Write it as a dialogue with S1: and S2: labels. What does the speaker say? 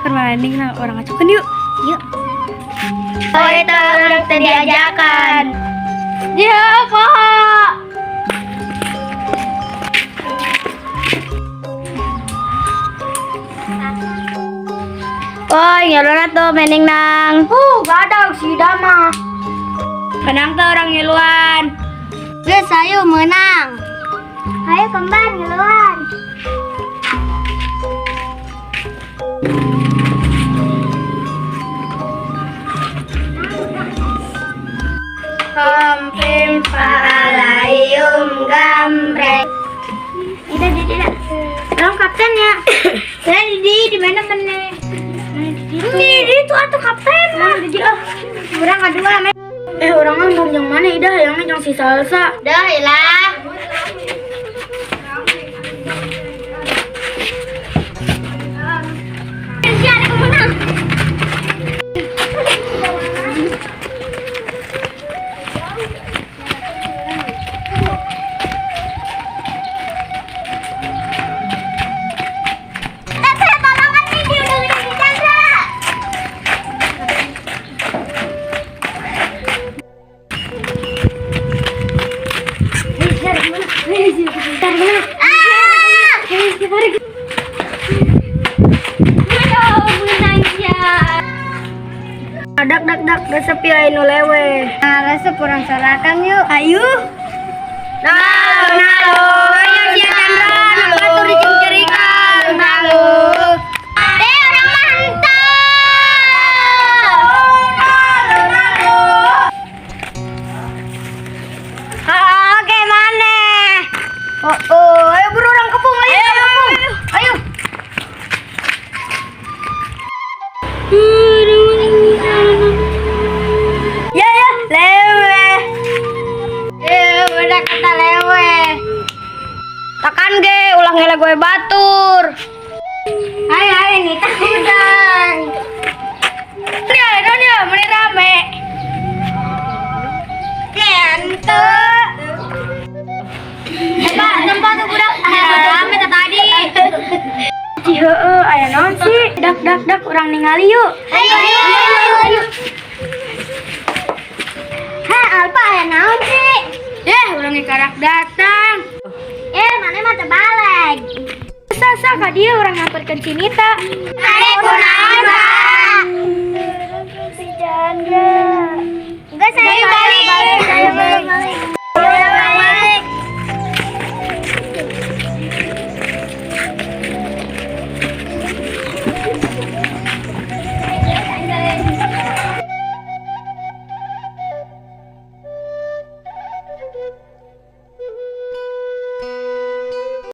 S1: Keur maning nah urang ngacokeun yuk.
S2: Yuk. Oh, itu urang tadi diajakan.
S1: Ya, Pak.
S2: Woi, ngeluan tuh mending nang.
S1: Gadag si Dama. Menang tuh urang ngiluan.
S2: Geus ayo menang. Ayo kembar ngeluan. Pempim palayum gambreng. Tidak, tidak, tidak. Orang kapten ya. Saya Didi di mana mana? Di itu atuh kapten mah. Didi ah. Urang kadua men.
S1: Eh, urang mah embung yang mana Ida? Yang yang si Salsa.
S2: Dah ilah.
S1: Dak dak dak resep ya anu lewe.
S2: Nah, resep kurang sorakan yuk.
S1: Ayo.
S2: Nalo, nalo,
S1: Ayo sia Chandra, nu batur dicengcerikan.
S2: Nalo. Eh, orang mantap. Oke, mana?
S1: Oh, ayo buru urang kepung, ayo, ayo, kepung. Ayo. Ya ya, lewe.
S2: Eh, udah kata lewe.
S1: Tekan ge, ulah ngele gue batur.
S2: Ayo, ayo nih, udang.
S1: Ya, non ya, meni rame.
S2: Kente. Pak, tempat tuh budak. Rame tadi.
S1: Ci heueuh, aya naon sih? Dak dak dak urang ningali yuk.
S2: Ayo, ayo, ayo, ayo. Hah, Alpa aya naon sih?
S1: Eh, urang ge karak datang.
S2: Eh, mana mah terbalik.
S1: Sasa ka dieu urang nyamperkeun si Nita.
S2: Are kunaon, Pak? Si Chandra. Enggak, saya balik. Saya balik. Saya balik.